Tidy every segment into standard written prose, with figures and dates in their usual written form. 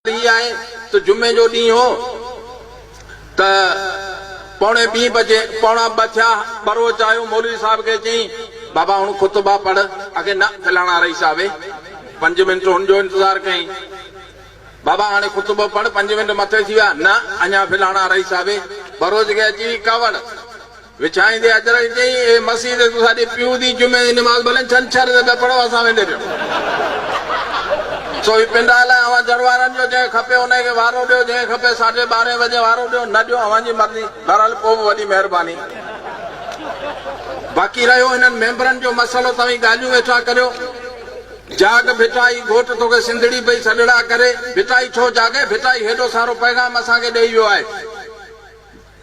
هي آهي ته جمعي جو ڏينهن هو ته پوڻي ٻين بجي، پوڻا ٻه ٿيا، ٻروچ آيو، مولوي صاحب کي چيائين، بابا هڻ خطبا پڙهه. آکي نه فلاڻا رئيس آوي. پنج منٽ هن جو انتظار ڪيائين. بابا هاڻي خطبو پڙهه، پنج منٽ مٿي ٿي ويا. نه اڃا فلاڻا رئيس آوي. ٻروچ کي اچي وئي ڪاوڙ. وڇائيندي اجرڪ چيائين، اي مسيح تي تساڏي پيو the جمعي the نماز ڀلين ڇنڇر تي پيا پڙهو اسان ويندي پيو. سو هي پنڊال آهي اوهان جروارن جو جنهن کي کپي انهي کي وارو ڏيو جنهن کي کپي ساڍي ٻارهين وڄي وارو ڏيو نه ڏيو اوهان جي مرضي بهرحال پوء به وڏي مهرباني. باقي رهيو هنن ميمبرن جو مسئلو توهين ڳالهيون ويٺا ڪريو. جاڳ ڀٽائي گهوٽ توکي سنڌڙي پئي سڏڙا ڪري. ڀٽائي ڇو جاڳي؟ ڀٽائي هيڏو سارو پيغام اسان کي ڏئي ويو آهي.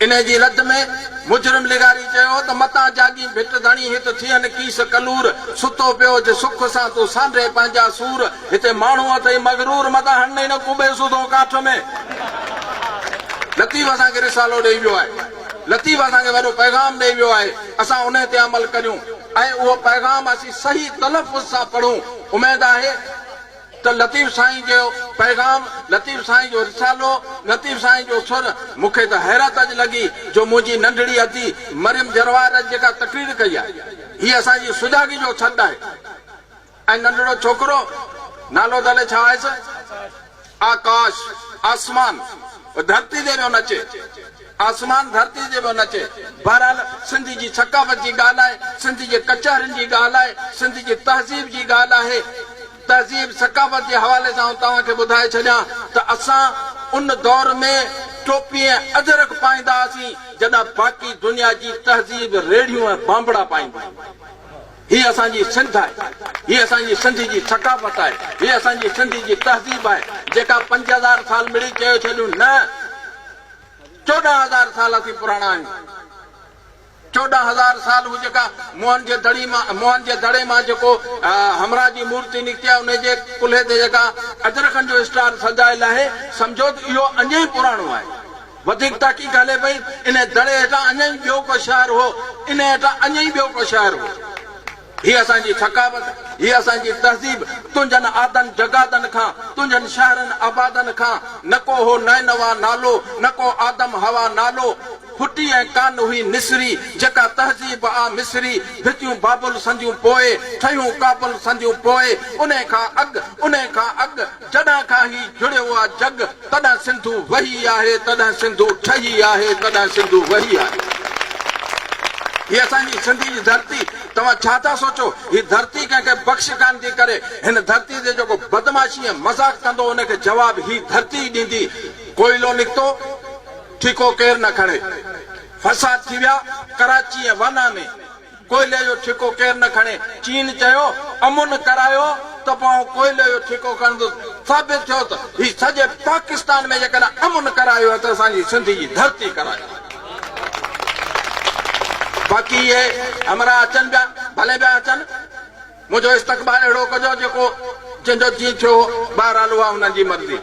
انهيء جي رد ۾ مجرم لغاري چيو ته متان جاڳين ڀٽ ڌڻي هت ٿين ڪيس ڪلور، ستو پيو هج سک سان تون سانڍي پنهنجا سور، هتي ماڻهو اٿئي مغرور متان هڻنئي نه ڪوبي سوڌو ڪاٺ ۾. لطيف اسان کي رسالو ڏئي ويو آهي. لطيف اسان کي وڏو پيغام ڏئي ويو آهي. اسان انهيء تي عمل ڪريون ۽ اهو پيغام اسين صحيح تلفظ سان پڙهون. اميد آهي. ته لطيف سائين جو پيغام، لطيف سائين جو رسالو، لطيف سائين جو سر، مون کي ته حيرت اڄ لڳي جو منهنجي ننڍڙي ادي مريم جروار اڄ جيڪا تقرير ڪئي آهي، هي اسان جي سجاڳي جو سڏ آهي ۽ ننڍڙو ڇوڪرو، نالو ته الائي ڇا آهيس، آڪاش، آسمان، ڌرتي تي پيو نچي، آسمان ڌرتي تي پيو نچي. بهرحال سنڌ جي ثقافت جي ڳالهه آهي، سنڌ جي ڪچهرين جي ڳالهه آهي، سنڌ جي تهذيب جي ڳالهه آهي. تهذيب ثقافت جي حوالي سان آئون توهان کي ٻڌائي ڇڏيان ته اسان ان دور ۾ ٽوپي ۽ اجرڪ پائيندا هئاسين جڏهن باقي دنيا جي تهذيب ريڙهيون ۽ بانبڙا پائيندي هئي. هي اسان جي سنڌ آهي، هي اسان جي سنڌ جي ثقافت آهي، هي اسان جي سنڌ جي تهذيب آهي جيڪا 5000 سال مڙئي چيو ڇڏيون نه 14,000 سال اسين پراڻا آهيون. 14,000 سال هو جيڪا موهن جي دڙي مان موهن جي دڙي مان جيڪو همراهه جي مورتي نڪتي آهي انهي جي ڪلهي تي جيڪا اجرڪن جو اسٽار سجايل آهي سمجهو ته اهو اڃا ئي پراڻو آهي. وڌيڪ تحقيق هلي پئي انهي دڙي هيٺان اڃا ئي ٻيو ڪو شهر هو انهي هيٺان اڃا ئي ٻيو ڪو شهر هو. هي اسان جي ثقافت، هي اسان جي تهذيب، تنهنجن عادن جڳادن کان، تنهنجن شهرن آبادن کان، نه ڪو هو نينوا نالو، نه ڪو آدم حوا نالو، ڦٽي ۽ ڪانه هئي نسري، جيڪا تهذيب آ مصري، ڀتيون بابل سنديون پوء، ٺهيون ڪابل سنديون پوء، انهي کان اڳ، انهي کان اڳ، جڏهن کان هي جڙيو آ جڳ، تڏهن سنڌو وهي آهي، تڏهن سنڌو ٺهي آهي، تڏهن سنڌو وهي آهي. هي اسان جي سنڌي جي ڌرتي، توهان ڇا ٿا سوچو؟ هي ڌرتي ڪنهن کي بخش ڪانه ٿي ڪري. هن ڌرتي تي جيڪو بدمعاشي ۽ مذاق ڪندو ان کي جواب هي ڌرتي ئي ڏيندي. ڪوئلو نڪتو، ٺيڪو ڪير نه کڻي. فساد ٿي ويا ڪراچي ۽ وانا ۾. ڪوئلي جو ٺيڪو ڪير نه کڻي. چين چيو، امن ڪرايو ته پوء آئون ڪوئلي جو ٺيڪو کڻندس. ثابت ٿيو ته هي سڄي پاڪستان ۾ جيڪڏهن امن ڪرايو آهي ته اسان جي سنڌ جي ڌرتي ڪرايو آهي. باقي اهي همراهه اچن پيا، ڀلي پيا اچن. منهنجو استقبال اهڙو ڪجو جيڪو جنهن جو جيئن ٿيو هو. بهرحال اها هنن جي مرضي.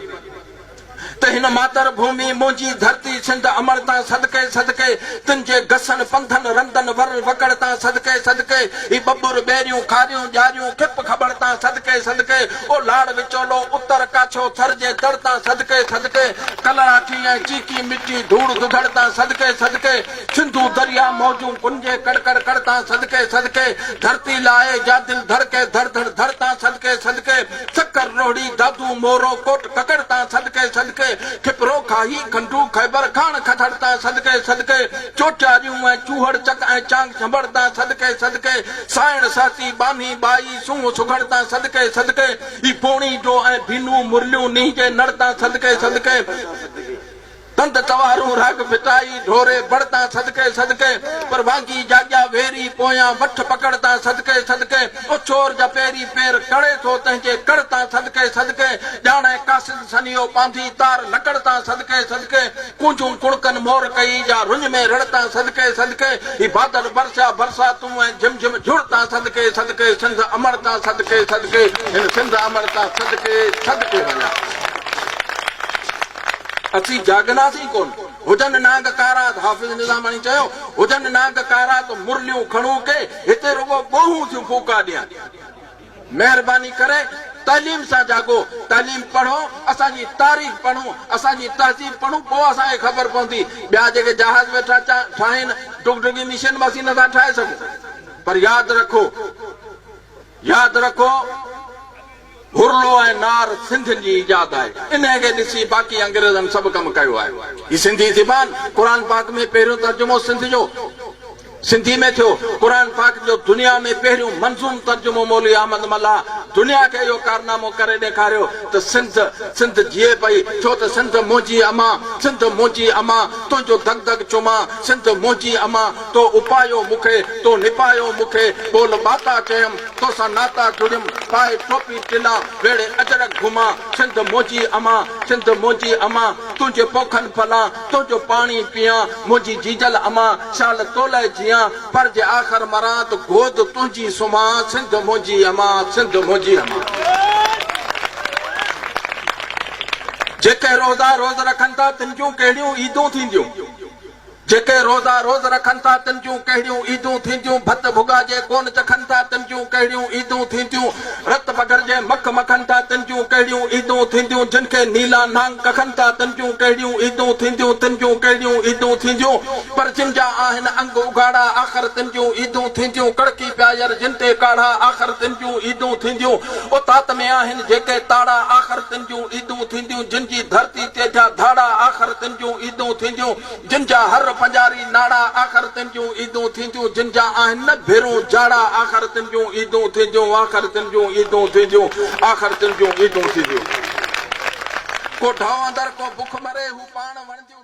ته هن ماتر ڀومي منهنجي ڌرتي سنڌ امڙ تان صدقي صدقي تن جي گسن پنڌن رندن ور وڪڙ تان صدقي صدقي هي ٻٻر ٻيريون کاريون ڄاريون کپ کٻڙ تان صدقي صدقي او لاڙ وچولو اتر ڪاڇو ٿر جي تڙ تان صدقي صدقي ڪلراٺي ۽ چيڪي مٽي ڌوڙ ڌڌڙ تان صدقي صدقي سنڌو درياء موجون ڪنجي ڪڙ ڪڙ ڪڙ تان صدقي صدقي ڌرتي لاء جا دل ڌڙڪي ڌڙ ڌڙ ڌڙ تان صدقي صدقي سکر روهڙي دادو مورو ڪوٽ ڪڪڙ تان صدقي صدقي کپرو کاهي کنڊو خيبر کاڻ کٿڙ تان صدقي صدقي چوٽياريون ۽ چوهڙ چڪ ۽ چانگ چنبڙ تان صدقي صدقي سائڻ سهتي ٻانهي ٻائي سونهن سگهڙ تان صدقي صدقي هي پوڻي جو ۽ ڀينو مرليون نينهن جي نڙ تان صدقي صدقي. تند توارون راڳ ڦٽائي، ڍوري بڙ تان صدقي صدقي، پر وانگي جاڳيا ويري، پويان وٺ پڪڙ تان صدقي صدقي، او چور جا پيري پير ڪڙي ٿو، تنهن جي ڪڙ تان صدقي صدقي، ڄاڻي قاصد سنيهو پانڌي، تار لڪڙ تان صدقي صدقي، ڪونجون ڪڻڪن مور ڪئي، جا رڃ ۾ رڙ تان صدقي صدقي، هي بادل برسيا برساتون ۽ جھم جھم جھڙ تان صدقي صدقي، سنڌ امڙ تان صدقي صدقي، هن سنڌ امڙ تان صدقي صدقي وڃان. اسين جاڳنداسين ڪونه. هجن نانگ ڪارا ته حافظ نظاماڻي چيو، هجن نانگ ڪارا ته مرليون کڻون ڪي، هتي رڳو ڳوهون ٿيون ڦوڪا ڏين. مهرباني ڪري تعليم سان جاڳو، تعليم پڙهو، اسان جي تاريخ پڙهون، اسان جي تهذيب پڙهون پوء اسان کي خبر پوندي. ٻيا جيڪي جهاز ويٺا ٺاهين، ڊگڊگي مشين به اسين نٿا ٺاهي سگهون. پر ياد رکو، ياد رکو هرلو ۽ نار سنڌين جي ايجاد آهي. انهيء کي ڏسي باقي انگريزن سڀ ڪم ڪيو آهي. هي سنڌي زبان، قرآن پاڪ ۾ پهريون ترجمو سنڌ جو سنڌي ۾ ٿيو. قرآن پاڪ جو دنيا ۾ پهريون منظوم ترجمو مولوي احمد ملاح دنيا کي اهو ڪارنامو ڪري ڏيکاريو ته سنڌ سنڌ جيئي پئي ڇو ته سنڌ منهنجي امان سنڌ منهنجي امان تنهنجو دڳ دڳ چمان سنڌ منهنجي امان تو اپايو مون کي تو نپايو مون کي ٻول ٻاتا چيم توسان ناتا جڙيم پائي ٽوپي ٽلا ويڙهي اجرڪ گهمان سنڌ منهنجي امان سنڌ منهنجي امان تنهنجي پوکن ڦلان تنهنجو پاڻي پيان منهنجي جيجل امان شال تولئه جيان پر جي آخر مران ته گود تنهنجي سمهان سنڌ منهنجي امان سنڌ منهنجي امان. جيڪي روزا روز رکن ٿا تن جون ڪهڙيون عيدون ٿينديون. جيڪي روزا روز رکن ٿا تن جون ڪهڙيون عيدون ٿينديون ڀت ڀڳا جي ڪون چکن ٿا تن جون ڪهڙيون عيدون ٿينديون رت پگهر جي مک مکن ٿا تن جون ڪهڙيون عيدون ٿينديون جن کي نيلا نانگ ڪکن ٿا تن جون ڪهڙيون عيدون ٿينديون تن جون ڪهڙيون عيدون ٿينديون پر جن جا آهن انگ اگهاڙا آخر تن جون عيدون ٿينديون ڪڙڪي پيا ير جن تي ڪاڙها آخر تن جون عيدون ٿينديون اوطاق ۾ آهن جيڪي تاڙا آخر تن جون عيدون ٿينديون جن جي ڌرتي تي ٿيا ڌاڙا آخر تن جون عيدون ٿينديون جن جا هر پنجاري ناڙا آخر تن جون عيدون ٿينديون جن جا آهن نه ڀيرون جاڙا آخر تن جون عيدون ٿينديون آخر تن جون عيدون ٿينديون آخر تن جون عيدون ٿينديون. ڪو ڍؤ اندر ڪو بک مري هو پاڻ وڻنديون.